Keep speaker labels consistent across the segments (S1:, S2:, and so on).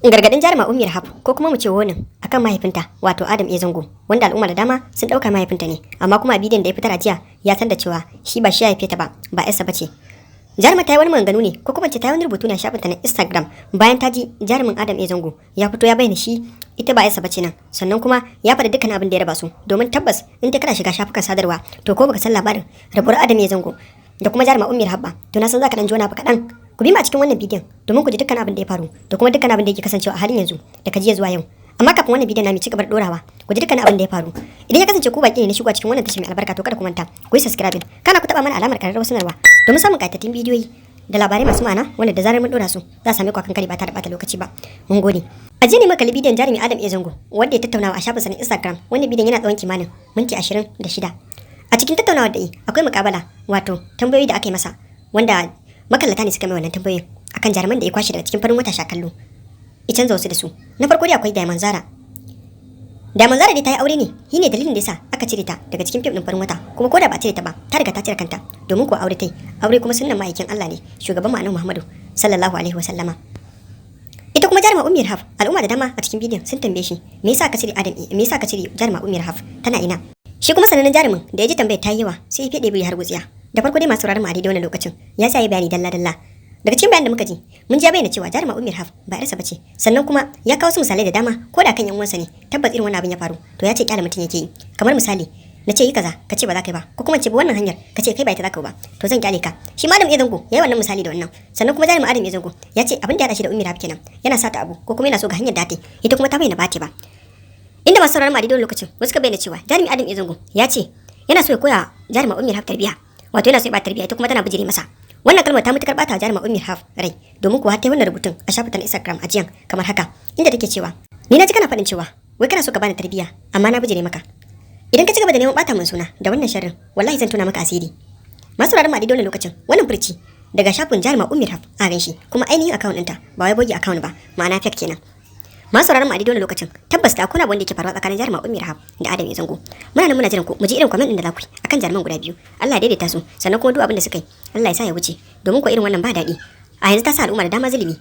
S1: Gargaɗin jaruma Ummi Rahab, ko kuma mu ce warning akan mahaifinta, wato Adam A Zango, wanda al'umma da dama sun ɗauka mahaifinta ne, amma kuma a bidiyon da ya fitar a jiya ya san da cewa shi ba shi ya haife ta ba, ba yarsa bace. Jaruma ta yi wani maganganu ne, ko kuma ce ta yi wani rubutu ne a shafinta na Instagram, bayan ta ji jarumin Adam A Zango ya fito ya bayyana shi ita ba yarsa bace nan, sannan kuma ya faɗi dukkan abin da ya raba su. Domin tabbas in dai kana shiga shafukan sadarwa, to ko baka san labarin rabuwar Adam A Zango da kuma jaruma Ummi Rahab ba, to na san zaka dan ji wani abu kaɗan. Ku bi mu a cikin wannan bidiyon domin ku ji dukkan abin da ya faru da kuma dukkan abin da yake kasancewa a halin yanzu daga jiya zuwa yau. Amma kafin wannan bidiyon na mu ci gaba da dorawa, ku ji dukkan abin da ya faru. Idan ya kasance ku baki ne na shigo a cikin wannan tashar mai albarka, to kada ku manta ku yi subscribing, kana ku taba mana alamar kararrawar sanarwa domin samun ƙayatattun bidiyoyi da labarai masu ma'ana wanda da zarar mun dora su za a same ku akan kari ba tare da bata lokaci ba. Mun gode. A jiya ne muka kalli bidiyon jarumi Adam A Zango wanda ya tattaunawa a shafinsa na Instagram. Wannan bidiyon yana tsawon kimanin minti 26. A cikin tattaunawar da yi akwai mukabala, wato tambayoyi da aka yi masa, wanda makallata ne suka mai wannan tambayoyin akan jaruman da ya kwashe daga cikin Farin Wata Sha Kallo ya canza wasu da su. Na farko dai akwai Diamond Zara. Diamond Zara dai ta yi aure ne, shi ne dalilin da yasa aka cire ta daga cikin fim din Farin Wata. Kuma ko da ba a cire ta ba, ta riga ta cire kanta, domin ko aure ta yi. Aure kuma sunnan ma'aikin Allah ne, shugaban mu Annabi Muhammadu sallallahu alaihi wa sallama. Ita kuma jaruma Ummi Rahab, al'umma da dama a cikin bidiyon sun tambaye shi me yasa ka cire Adam, me yasa ka cire jaruma Ummi Rahab, tana ina? Shi kuma sanannen jarumin da ya ji tambayar ta yi yawa, sai ya fede biri har gutsiya. Da farko dai, masu sauraron mu, a daidai wannan lokacin ya sa yi bayani dalla dalla. Daga cikin bayanan da muka ji, mun ji ya bayyana cewa jaruma Ummi Rahab ba yarsa bace, sannan kuma ya kawo su misalai da dama. Ko da kan yan uwansa ne, tabbas irin wannan abin ya faru, to ya ce kyale mutum yake yi. Kamar misali, na ce yi kaza, ka ce ba za ka yi ba, ko kuma ce ba wannan hanyar, ka ce kai ba ita za ka ba, to zan kyale ka. Shi ma Adam A Zango ya yi wannan misali da wannan. Sannan kuma jaruma Adam A Zango ya ce abin da ya haɗa shi da Ummi Rahab kenan, yana sa ta abu ko kuma yana so ga hanyar da ta ita kuma ta bayyana ba ta ba. Inda masu sauraron mu a daidai lokacin wasu suka bayyana cewa jarumi Adam A Zango ya ce yana so ya koya jaruma Ummi Rahab tarbiyya, wato yana so ya ba tarbiyya, ita kuma tana bijire masa. Wannan kalmar ta mutukar bata jaruma Ummi Rahab rai, domin kuwa ta yi wannan rubutun a shafinta na Instagram a jiyan kamar haka, inda take cewa: "Ni na ji kana faɗin cewa wai kana so ka bani tarbiyya, amma na bijire maka. Idan ka ci gaba da neman bata min suna da wannan sharrin, wallahi zan tona maka asiri." Masu sauraron mu, a daidai wannan lokacin wannan furci daga shafin jaruma Ummi Rahab a gan shi, kuma ainihin account ɗinta, ba wai bogi account ba, ma'ana fake kenan. Masu sauraron mu, a daidai wannan lokacin tabbas da akwai wanda yake faruwa tsakanin jaruma Ummi Rahab da Adam A Zango. Muna nan muna jiran ku mu ji irin comment din da za ku yi akan jaruman guda biyu. Allah ya daidaita su, sannan kuma duk abin da suka yi Allah ya sa ya wuce, domin ko irin wannan ba daɗi. A yanzu ta sa al'umma da dama zulumi.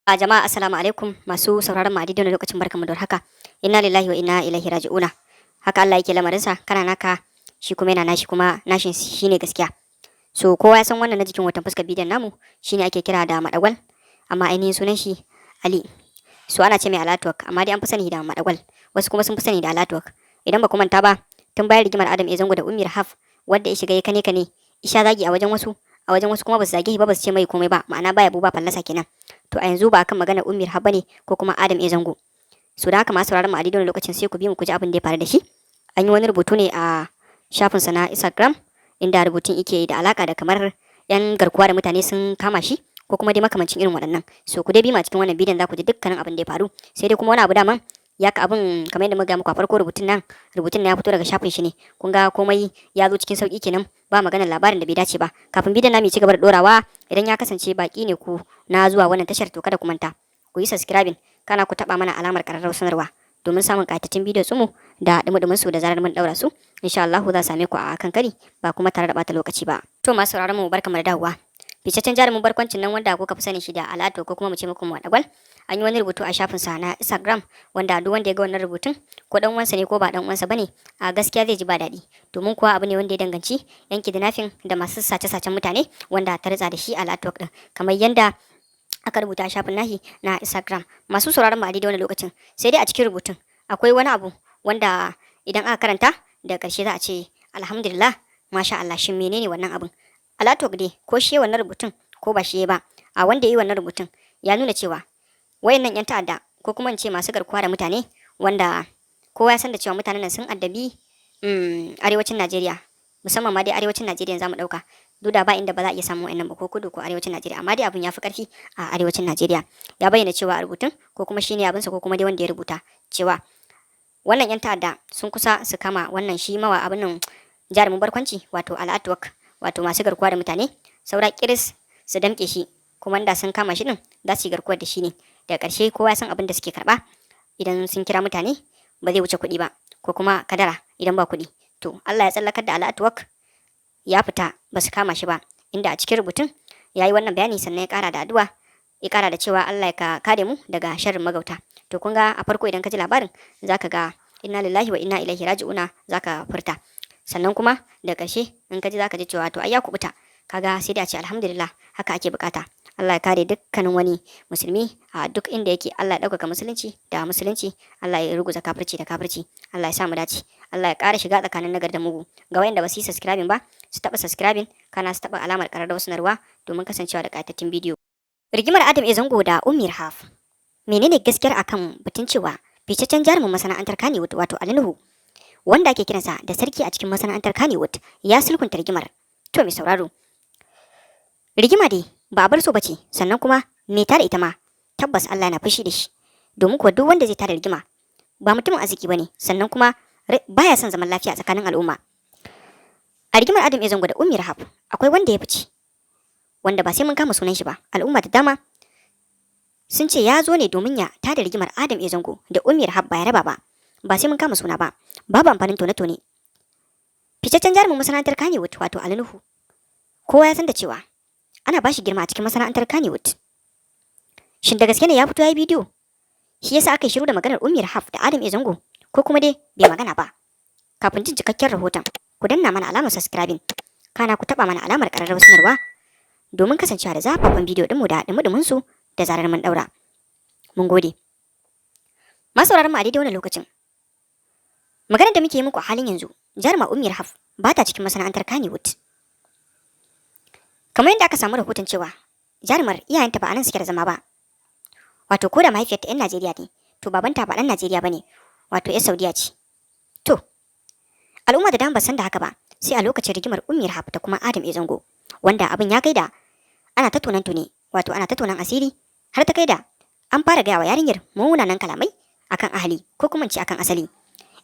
S1: A jama'a, assalamu alaikum. Masu sauraron mu a daidai wannan lokacin, barkamu da haka. Inna lillahi wa inna ilaihi raji'una. Haka Allah yake lamarinsa, kana naka, shi kuma yana nashi, kuma nashin shine gaskiya. So kowa ya san wannan na jikin hoton fuskar bidiyon namu shine ake kira da Madagwal, amma ainihin sunan shi Ali. So ana ce mai Alatwork, amma dai an fi sani da Madagwal, wasu kuma sun fi sani da Alatwork. Idan ba ku manta ba, tun bayan rigimar Adam A Zango da Ummi Rahab, wanda ya shiga ya kane kane isha zagi a wajen wasu, a wajen wasu kuma ba su zage shi ba, ba su ce mai komai ba, ma'ana baya buba fallasa kenan. To a yanzu ba akan maganar Ummi Rahab bane ko kuma Adam A Zango. So da haka, masu sauraron mu a daidai lokacin, sai ku bi mu ku ji abin da ya faru da shi. An yi wani rubutu ne a shafinsa na Instagram, inda rubutun yake da alaka da kamar yan garkuwa da mutane sun kama shi ko kuma dai makamancin irin waɗannan. So ku dai bi mu a cikin wannan bidiyon, za ku ji dukkanin abin da ya faru. Sai dai kuma wani abu daman ya ka abin, kamar yadda muka ga muku a farko, rubutun nan ya fito daga shafin shi ne. Kun ga komai ya zo cikin sauki kenan, ba maganar labarin da bai dace ba. Kafin bidiyon namu ci gaba da dorawa, idan ya kasance baki ne ku na zuwa wannan tashar, to kada ku manta ku yi subscribing, kana ku taba mana alamar kararrawar sanarwa domin samun ƙayatattun bidiyo tsumu da dumudumin su da zarar mun daura su. Insha Allah za same ku a kan kari ba kuma tare da bata lokaci ba. To masu sauraron mu, barkamu da dawowa. Fitaccen jarumin barkwancin nan wanda kuka fi sani shi da Alato, ko kuma mu ce muku Madagwal, an yi wani rubutu a shafin sa na Instagram, wanda duk wanda ya ga wannan rubutun, ko dan uwansa ne ko ba dan uwansa bane, a gaskiya zai ji ba daɗi, domin kuwa abu ne wanda ya danganci yan kidnapping da masu sace-sacen mutane wanda ta ritsa da shi Alato din, kamar yanda aka rubuta a shafin nahi na Instagram. Masu sauraron mu a daidai wannan lokacin, sai dai a cikin rubutun akwai wani abu wanda idan aka karanta da ƙarshe za a ce alhamdulillah, masha Allah. Shin menene wannan abun? Alatok dai, ko shi wannan rubutun ko ba shi ba, a wanda yi wannan rubutun ya nuna cewa wayannan yan ta'adda, ko kuma in ce masu garkuwa da mutane, wanda kowa ya san da cewa mutanen nan sun addabi arewacin Najeriya, musamman ma dai arewacin Najeriya zamu dauka, duk da ba inda ba za a iya samun wayannan ba, ko kudu ko arewacin Najeriya, amma dai abun ya fi karfi a arewacin Najeriya. Ya bayyana cewa a rubutun, ko kuma shine abinsa, ko kuma dai wanda ya rubuta, cewa wannan yan ta'adda sun kusa su kama wannan shi mawa abin nan jarumin barkwanci, wato Al'atwork, wato masu garkuwa da mutane, saura kiris su damƙe shi, kuma da sun kama shi din za su yi garkuwar da shi ne. Daga ƙarshe kowa ya san abin da suke karɓa idan sun kira mutane, ba zai wuce kuɗi ba ko kuma kadara. Idan ba kuɗi, to Allah ya tsallakar da Al'atwork ya fita, ba su kama shi ba. Inda a cikin rubutun ya yi wannan bayani, sannan ya ƙara da addu'a Ya kara da cewa Allah ya kare mu daga sharrin magauta. To kun ga a farko idan ka ji labarin zaka ga inna lillahi wa inna ilaihi raji'una zaka furta. Sannan kuma da ƙarshe in ka ji zaka ji cewa to ai ya kubuta. Kaga sai dai a ce alhamdulillah, haka ake bukata. Allah ya kare dukkanin wani musulmi a duk inda yake. Allah ya ɗaukaka musulunci da musulunci, Allah ya ruguza kafirci da kafirci. Allah ya sa mu dace, Allah ya ƙara shiga tsakanin nagari da mugu. Ga wayanda ba su yi subscribing ba, su taɓa subscribing, kana su taɓa alamar ƙararrawar sanarwa domin kasancewa da ƙayatattun bidiyo. Rigimar Adam A Zango da Ummi Rahaf. Menene gaskiyar akan batun cewa ficaccen jarumin masana'antar Kannywood, wato Ali Nuhu, wanda ake kiransa da sarki a cikin masana'antar Kannywood, ya sulhunta rigimar? To mai sauraro, rigima dai ba a bar so bace, sannan kuma me tada ita ma tabbas Allah na fushi da shi, domin kuwa duk wanda zai tada rigima ba mutumin arziki bane, sannan kuma baya son zaman lafiya tsakanin al'umma. A rigimar Adam A Zango da Ummi Rahab akwai wanda ya fice, wanda ba sai mun kama sunan shi ba. Al'umma da dama sun ce ya zo ne domin ya tada rigimar Adam A Zango da Ummi Rahab, ba ya raba ba. Ba sai mun kama suna ba, babu amfanin tone-tone. Ficaccen jarumin masana'antar Kannywood, wato Ali Nuhu, kowa ya san da cewa ana ba shi girma a cikin masana'antar Kannywood. Shin da gaske ne ya fito ya yi bidiyo, shi yasa aka yi shiru da maganar Ummi Rahab da Adam A Zango, ko kuma dai bai magana ba? Kafin jin cikakken rahoton, ku danna mana alamar subscribing, kana ku taba mana alamar ƙararrawar sanarwa domin kasancewa da zafafan bidiyo ɗinmu da ɗumi su da zarar mun ɗaura. Mun gode. Masu mu a daidai wannan lokacin, maganar da muke yi muku a halin yanzu, jaruma Ummi Rahab ba ta cikin masana'antar Kannywood. Kamar yadda aka samu rahoton cewa jarumar iyayenta ba a nan suke da zama ba. Wato ko da mahaifiyarta 'yan Najeriya ne, to babanta ba ɗan Najeriya ba ne, wato 'yar Saudiya ce. To, al'umma da dama ba san da haka ba, sai a lokacin rigimar Ummi Rahab da kuma Adam A Zango, wanda abin ya kai da ana ta tonan tune, wato ana ta tonan asiri, har ta kai da an fara gaya wa yarinyar munanan kalamai akan ahali ko kuma ce akan asali,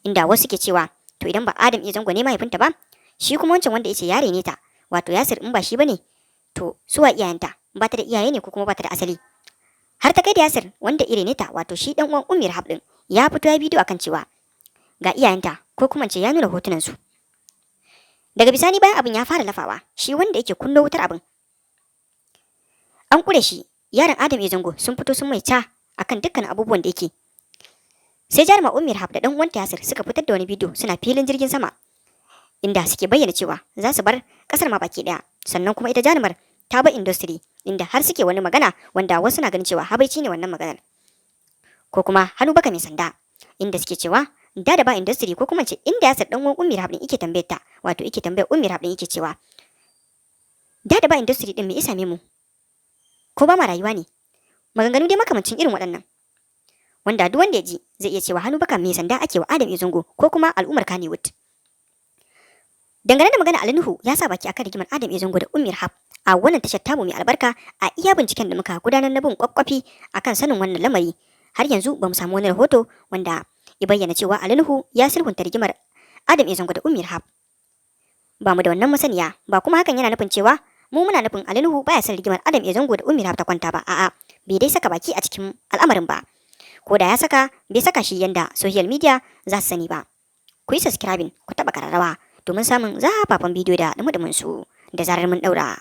S1: inda wasu ke cewa to idan ba Adam A Zango ne mahaifinta ba, shi kuma wancan wanda yace yare ne ta, wato Yasir, in ba shi bane, to suwa iyayenta? Ba ta da iyaye ne ko kuma ba ta da asali? Har ta kai da Yasir wanda ire ne ta, wato shi dan uwan Ummi Rahab din, ya fito ya bidiyo akan cewa ga iyayenta, ko kuma ce ya nuna hotunan su. Daga bisani bayan abin ya fara lafawa, shi wanda yake kunno wutar abin an kure shi. Yaran Adam A Zango sun fito sun mai ca akan dukkan abubuwan da yake. Sai jaruma Ummi Rahab da dan uwanta Yasir suka fitar da wani bidiyo suna filin jirgin sama, inda suke bayyana cewa za su bar kasar ma baki daya, sannan kuma ita jarumar ta bar industry, inda har suke wani magana wanda wasu na ganin cewa habaici ne wannan maganar ko kuma hannu baka mai sanda, inda suke cewa da da ba industry, ko kuma ce inda Yasir dan uwan Ummi Rahab din yake tambayar ta, wato yake tambayar Ummi Rahab din, yake cewa da da ba industry din me isa mu, ko ba ma rayuwa ne? Maganganu dai makamancin irin waɗannan, wanda duk wanda ya ji zai iya cewa hannu baka mai sanda ake wa Adam A Zango ko kuma al'ummar Kannywood. Dangane da magana Ali Nuhu ya sa baki akan rigimar Adam A Zango da Ummi Rahab, a wannan tashar tamu mai albarka, a iya binciken da muka gudanar na bin kwakwafi akan sanin wannan lamari, har yanzu ba mu samu wani rahoto wanda ya bayyana cewa Ali Nuhu ya sulhunta rigimar Adam A Zango da Ummi Rahab. Ba mu da wannan masaniya ba. Kuma hakan yana nufin cewa mu muna nufin Ali Nuhu baya son rigimar Adam A Zango da Ummi Rahab ta kwanta ba. A'a, bai dai saka baki a cikin al'amarin ba. Ko da ya saka, bai saka shi yanda social media za su sani ba. Ku yi subscribing, ku taɓa kararrawa domin samun zafafan bidiyo da dumudumin su da zarar mun daura.